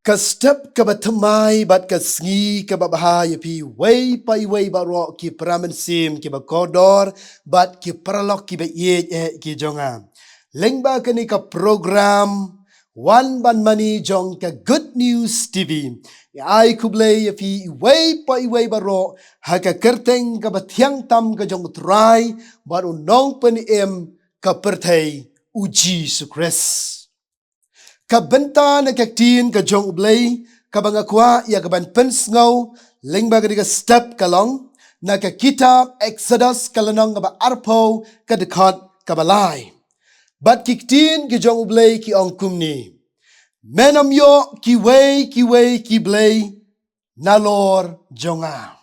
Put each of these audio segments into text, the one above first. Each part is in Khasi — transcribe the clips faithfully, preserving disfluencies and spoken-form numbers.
Ka step kaba thymmai bad ka sngi kaba bha ïa phi iwei pa iwei baroh ki para mynsiem kiba kordor bad ki paralok kiba ïeit eh ki jong nga. Lyngba kane ka program Wan Ban Mane jong ka Good News T V, ngi ai khublei ïa phi iwei pa iwei baroh ha ka kyrteng kaba thiang tam ka jong U Trai bad U Nongpynim ka pyrthei, U Jisu Khrist. Ka bynta na ka ktien ka jong U Blei kaba nga kwah ïa ka ban pynsngew lyngba kane ka step ka long na ka kitab Exodus ka lynnong kaba arphew, ka dkhot kaba lai. Bad ki ktien ki jong U Blei ki ong kumne: Men ym ïoh kiwei kiwei ki blei nalor jong nga.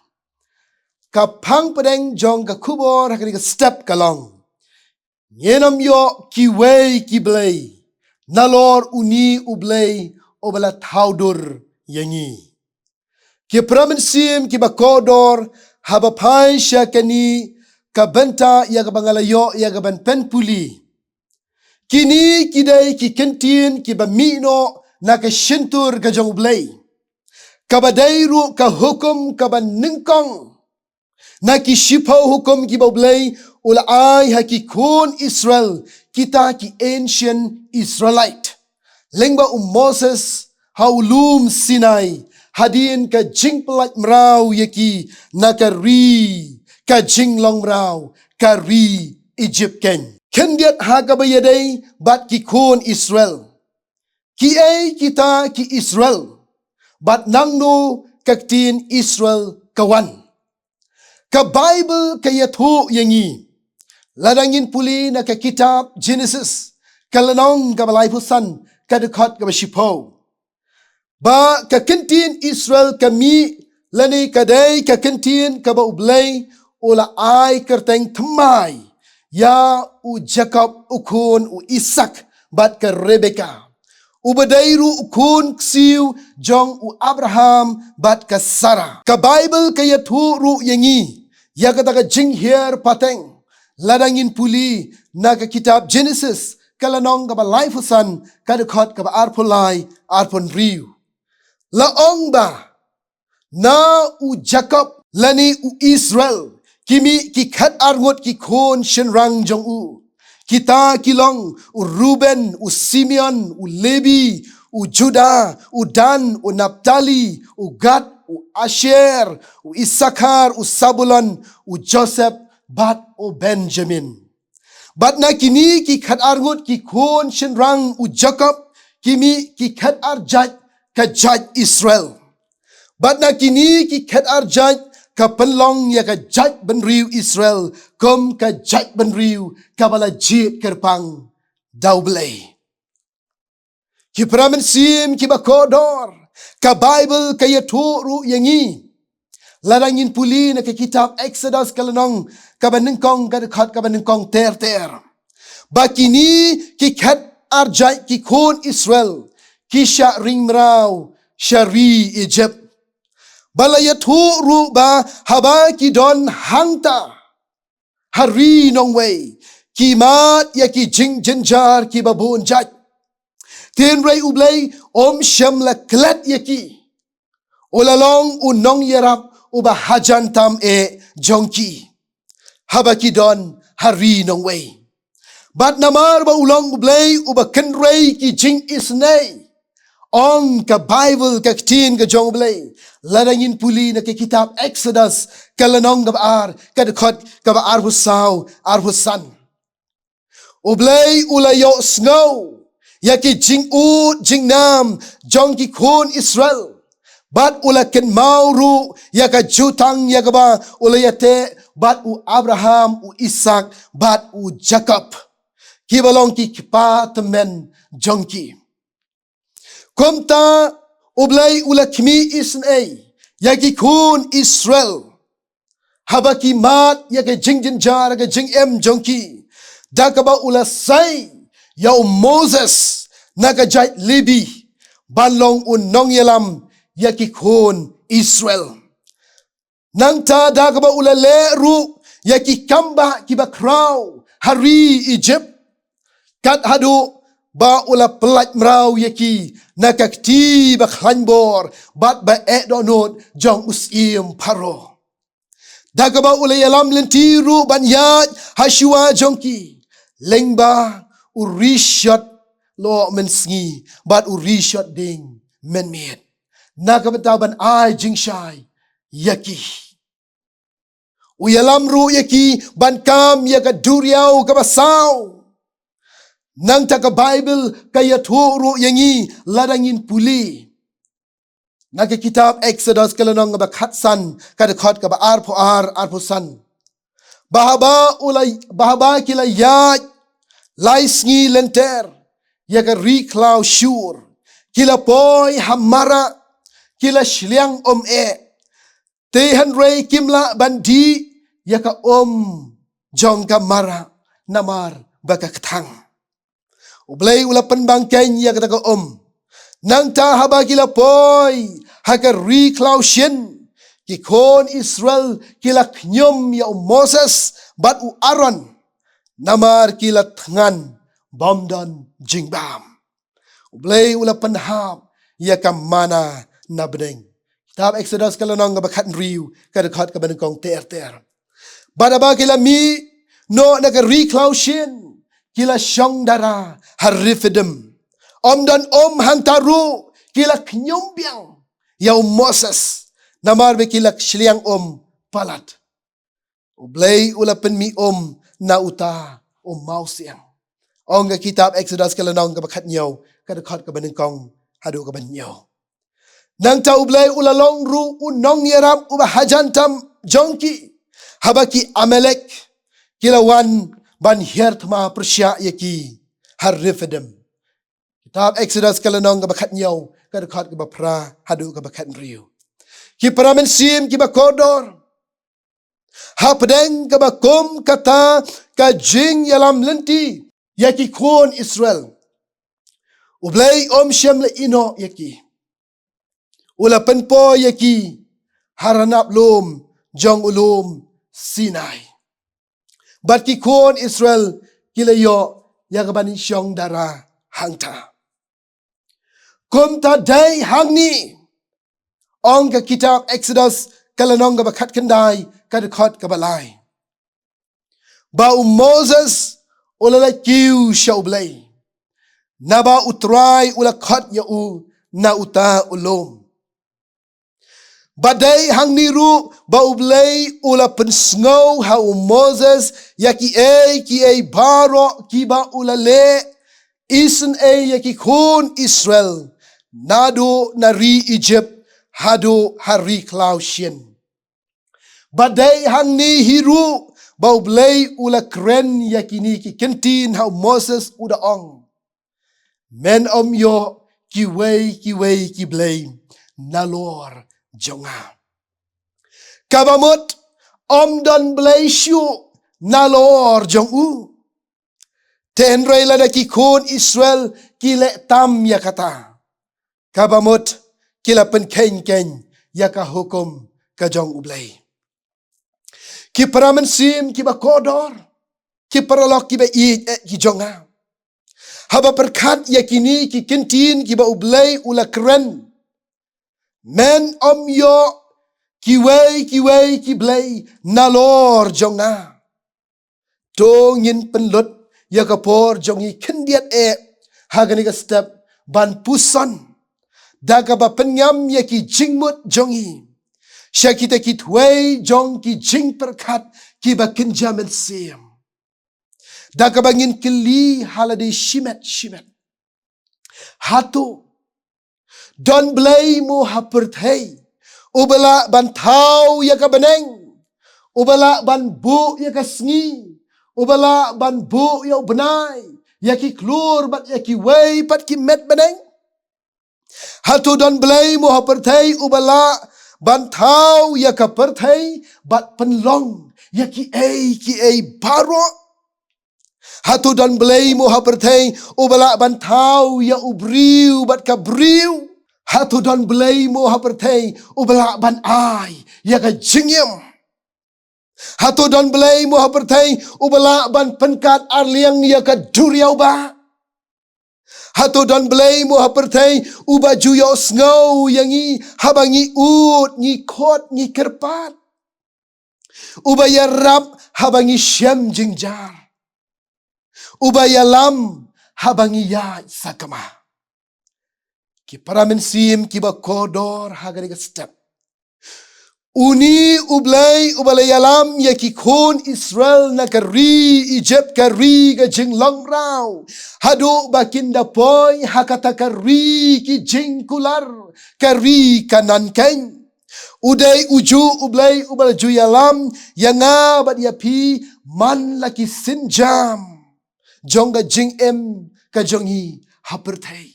Ka phang pdeng jong ka khubor ha kane ka step ka long: Ngin ym ïoh kiwei ki blei nalor une U Blei uba la thaw dur ïa ngi. Ki para mynsiem kiba kordor, haba phai sha kane ka bynta ïa kaba nga la ïoh ïa ka ban pynpule, kine ki dei ki kyntien kiba mih noh na ka shyntur ka jong U Blei, kaba dei ruh ka hukum kaba nyngkong na ki shiphew hukum kiba U Blei u la ai ha ki khun Israel, kita ki ancient Israelite. Lyngba u Moses ha u lum Sinai, hadien ka jingpyllait mraw ïa ki na ka ri ka jinglong mraw, ka ri Egypt keiñ. Khyndiat ha kaba ïadei bad ki khun Israel. Kiei kita ki Israel? Bad nangno ka ktien Israel ka wan? Ka Baibl ka ïathuh ïa ngi, lada ngin pule na ka kitab Genesis, ka lynnong kaba laiphew san, ka dkhot kaba shiphew, ba ka kyntien Israel ka mih, lane ka dei ka kyntien kaba U Blei u la ai kyrteng thymmai ïa u Jakob, u khun u Isaak bad ka Rebeka, uba dei ruh u khun ksiew jong u Abraham bad ka Sara. Ka Baibl ka ïathuh ruh ïa ngi ïa kata ka jinghiar pateng, lada ngin pule na ka kitab Genesis, ka lynnong kaba laiphew san, ka dkhot kaba arphew lai, arphew hynriew. La ong ba na u Jakob lane u Israel ki mih ki khat ar ngut ki khun shynrang jong u. Kita ki long u Ruben, u Simeon, u Lebi, u Judah, u Dan, u Naphtali, u Gad, u Asher, u Issachar, u Sabulon, u Joseph bad u Benjamin. Bad na kine ki khat ar ngut ki khun shynrang u Jakob ki mih ki khat ar jait ka jait Israel. Bad na kine ki khat ar jait ka pynlong ïa ka jaitbynriew Israel kum ka jaitbynriew kaba la jied kyrpang da U Blei. Ki para mynsiem kiba kordor, ka Baibl ka ïathuh ruh ïa ngi, lada ngin pule na ka kitab Exodus ka lynnong kaba nyngkong, ka dkhot kaba nyngkong ter ter, ba kine ki khat ar jait ki khun Israel ki shah ring mraw sha ri Egypt. Ba la ïathuh ruh ba haba ki don hangta ha ri nongwei, ki mad ïa ki jingjynjar kiba bun jait. Hynrei U Blei um shym la klet ïa ki. U la long u nongïarap uba hajan tam eh jong ki haba ki don ha ri nongwei. Bad namar ba u long U Blei uba kynrei ki jingisynei, ong ka Baibl, ka ktien ka jong U Blei, lada ngin pule na ka kitab Exodus ka lynnong kaba ar, ka dkhot kaba arphew saw, arphew san, U Blei u la ïohsngew ïa ki jingud jingnam jong ki khun Israel, bad u la kynmaw ruh ïa ka jutang ïa kaba u la ïateh bad u Abraham, u Isaak bad u Jakob, kiba long ki kpa tymmen jong ki. Kumta U Blei u la khmih isynei ïa ki khun Israel haba ki mad ïa ka jingjynjar ka jingim jong ki, da kaba u la sei ïa u Moses na ka jait Lebi ban long u nongïalam ïa ki khun Israel. Nangta da kaba u la leh ruh ïa ki kambah kiba khraw ha ri Egypt, kat haduh ba u la pyllait mraw ïa ki na ka kti ba khlaiñ bor bad ba eh dohnud jong u syiem Pharaoh. Da kaba u la ïalam lynti ruh ban ïaid ha shuwa jong ki, lyngba u rishot lyoh mynsngi bad u rishot dieng mynmiet, na ka bynta ban ai jingshai ïa ki. U ïalam ruh ïa ki ban kam ïa ka duriaw kaba saw. Nangta ka Baibl ka ïathuh ruh ïa ngi lada ngin pule na ka kitab Exodus ka lynnong kaba khatsan, ka dkhot kaba arphew ar, arphew san, ba haba u la, ba haba ki la ïaid lai sngi lynter ïa ka ri khlaw Shur, ki la poi ha Mara, ki la shliang um eh. Te hynrei kim lah ban dih ïa ka um jong ka Mara, namar ba ka kthang. U Blei u la pynbang keiñ ïa kata ka um. Nangta haba ki la poi ha ka ri khlaw Shin, ki khun Israel ki la khñium ïa u Moses bad u Aaron, namar ki la thngan bym don jingbam. U Blei u la pynhap ïa ka mana na bneng. Kitab Exodus ka lynnong kaba khathynriew, ka dkhot kaba nyngkong ter ter. Bad haba ki la mih noh na ka ri khlaw Shin, ki la shong dara ha Rephidim. Ym don um hangta ruh, ki la khñium biang ïa u Moses, namar ba ki la shliang um palat. U Blei u la pynmih um na uta u mawsiang. Ong ka kitab Exodus ka lynnong kaba khathynñiew, ka dkhot kaba nyngkong haduh kaba hynñiew. Nangta U Blei u la long ruh u nongïarap uba hajan tam jong ki, haba ki Amalek ki la wan ban hiar thma pyrshah ïa ki ha Rephidim. Kitab Exodus ka lynnong kaba khathynñiew, ka dkhot kaba phra haduh kaba khathynriew. Ki para mynsiem kiba kordor, hapdeng kaba kum kata ka jingïalam lynti ïa ki khun Israel, U Blei um shym la ïehnoh ïa ki. U la pynpoi ïa ki ha ranab lum jong u lum Sinai. Bad ki khun Israel ki la ïoh ïa ka ban shong dara hangta. Kumta dei hangne, ong ka kitab Exodus ka lynnong kaba khatkhyndai, ka dkhot kaba lai, ba u Moses u la leit kiew sha U Blei, naba U Trai u la khot ïa u na uta u lum. Ba dei hangne ruh ba U Blei u la pynsngew ha u Moses ïa kiei kiei baroh kiba u la leh isynei ïa ki khun Israel, naduh na ri Egypt haduh ha ri khlaw Shin. Ba dei hangne hi ruh ba U Blei u la kren ïa kine ki kyntien ha u Moses, u da ong: Men ym ïoh kiwei kiwei ki blei nalor jong nga. Kaba mut ym don blei shuh nalor jong u. Te hynrei lada ki khun Israel ki leh tam ïa kata, kaba mut ki la pynkheiñ keiñ ïa ka hukum ka jong U Blei. Ki para mynsiem kiba kordor, ki paralok kiba ïeit eh ki jong nga, haba pyrkhat ïa kine ki kyntien kiba U Blei u la kren: Men ym ïoh kiwei kiwei ki blei nalor jong nga. To ngin pynlut ïa ka por jong ngi khyndiat eh ha kane ka step ban puson da kaba pynngam ïa ki jingmut jong ngi sha kita ki thwei jong ki jingpyrkhat kiba kynja mynsiem. Da kaba ngin kylli ha lade shimet shimet: Hato don blei mo ha pyrthei uba lah ban thaw ïa ka bneng, uba lah ban buh ïa ka sngi, uba lah ban buh ïa u bnai, ïa ki khlur bad ïa kiwei pat ki met bneng? Hato don blei mo ha pyrthei uba lah ban thaw ïa ka pyrthei bad pynlong ïa kiei kiei baroh? Hato don blei mo ha pyrthei uba lah ban thaw ïa u briew bad ka briew? Hato don blei mo ha pyrthei uba lah ban ai ïa ka jingim? Hato don blei mo ha pyrthei uba lah ban pynkat arliang ïa ka duriaw ba? Hato don Blei mo ha pyrthei uba ju ïohsngew ïa ngi haba ngi ud, ngi khot, ngi kyrpad? Uba ïarap haba ngi shem jynjar. Uba ïalam haba ngi ïaid sakma. Ki para mynsiem kiba kordor, ha kane ka step, une U Blei uba la ïalam ïa ki khun Israel na ka ri Egypt, ka ri ka jinglong raw, haduh ba kin da poi ha kata ka ri ki jingkular, ka ri Kanaan keiñ. U dei uju U Blei uba la ju ïalam ïa nga bad ïa phi man la ki sienjam jong ka jingim ka jong ngi ha pyrthei.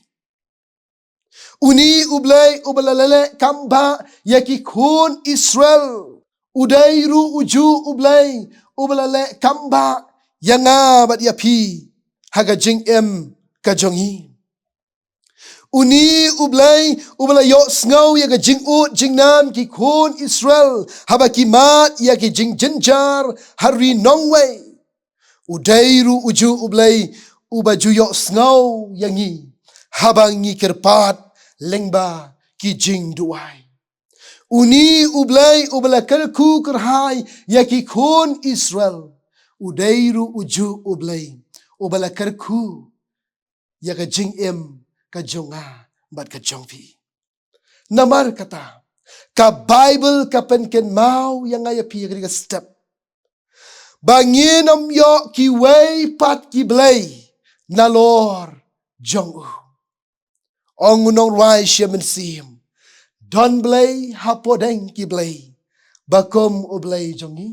Une U Blei uba la leh kam ba ïa ki khun Israel, u dei ruh uju U Blei uba la leh kam ba ïa nga bad ïa phi ha ka jingim ka jong ngi. Une U Blei uba la ïohsngew ïa ka jingud jingnam ki khun Israel haba ki mad ïa ki jingjynjar ha ri nongwei, u dei ruh uju U Blei uba ju ïohsngew ïa ngi haba ngi kyrpad lyngba ki jingduwai. Une U Blei uba la kyrkhu kyrhai ïa ki khun Israel, u dei ruh uju U Blei uba la kyrkhu ïa ka jingim ka jong nga bad ka jong phi. Namar kata, ka Baibl ka pynkynmaw ïa nga ïa phi ha kane ka step ba ngin ym ïoh kiwei pat ki blei nalor jong u. Ong u nongrwai shimet mynsiem, don Blei hapdeng ki blei ba kum U Blei jong ngi,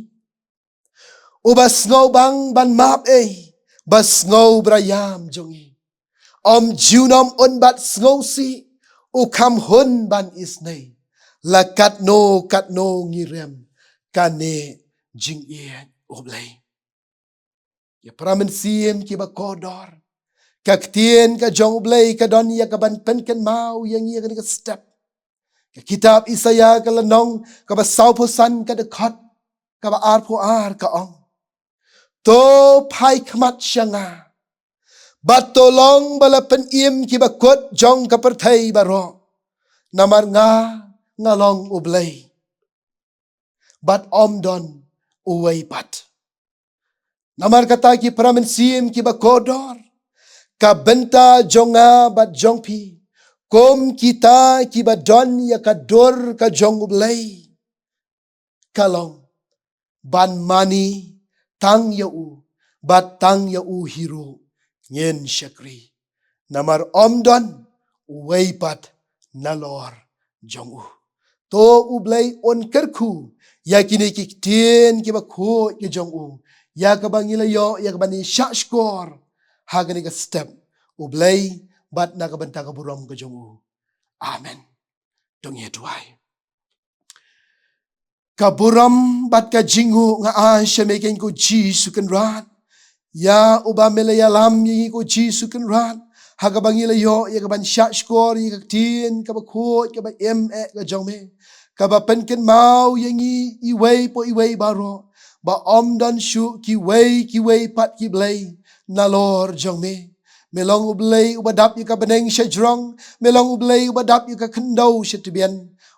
uba sngewbang ban map ei, ba sngew bra ïam jong ngi. Ym junom un bat sngewsih, u kham hun ban isnei. La katno katno ngi rem, kane jingïeit U Blei. Ïa para mynsiem kiba kordor, ka ktien ka jong U Blei ka don ïa ka ban pynkynmaw ïa ngi ha kane ka step. Ka kitab Isaïah ka lynnong kaba sawphew san, ka dkhot kaba arphew ar ka ong: To phai khmat sha nga, bad to long ba la pynim kiba kut jong ka pyrthei baroh, namar nga, nga long U Blei, bad ym don uwei pat. Namar kata, ki para mynsiem kiba kordor, ka bynta jong nga bad jong phi, kum kita kiba don ïa ka dur ka jong U Blei, ka long ban mane tang ïa u, bad tang ïa u hi ruh ngin shakri. Namar ym don uwei pat nalor jong u. To U Blei un kyrkhu ïa kine ki ktien kiba khuid ki jong u, ïa kaba ngi la ïoh ïa ka ban ïashah shkor ha kane ka step, U Blei, bad na ka bynta ka burom ka jong u. Amen. To ngin ïa duwai. Ka burom bad ka jingnguh nga ai sha me, ko Jisu Kynrad. Ïa uba me la ïalam ïa ngi, ko Jisu Kynrad, ha kaba ngi la ïoh ïa ka ban shah shkor ïa ka ktien kaba khuid kaba im eh ka jong me, kaba pynkynmaw ïa ngi iwei pa iwei baroh ba ym don shuh kiwei kiwei pat ki blei nalor jong me. Me long U Blei uba dap ïa ka bneng sha jrong. Me long U Blei uba dap ïa ka khyndew sha tbian.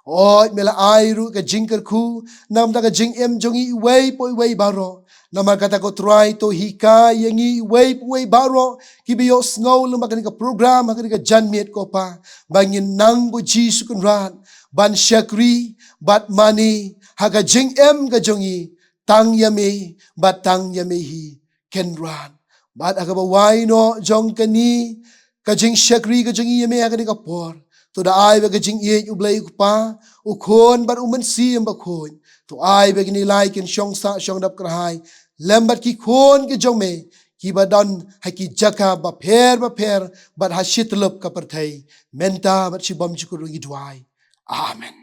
Hooid, me la ai ruh ka jingkyrkhu na ka bynta ka jingim jong ngi iwei pa iwei baroh. Namar kata, ko Trai, to hikai ïa ngi iwei pa iwei baroh kiba ïohsngew lyngba kane ka program ha kane ka janmiet, ko Pa, ba ngin nang, ko Jisu Kynrad, ban shakri bad mane ha ka jingim ka jong ngi tang ïa me bad tang ïa me hi, Kynrad. Bad ha kaba wai noh jong kane ka jingshakri ka jong ngi ïa me ha kane ka por, to da ai ba ka jingïeit U Blei U Kpa, U Khun bad U Mynsiem Bakhuid, to ai ba kine lai kin shong sah shong dap kyrhai lem bad ki khun ki jong me kiba don ha ki jaka bapher bapher bad ha shi tyllup ka pyrthei, mynta bad shibym jukut ruh ngi duwai. Amen.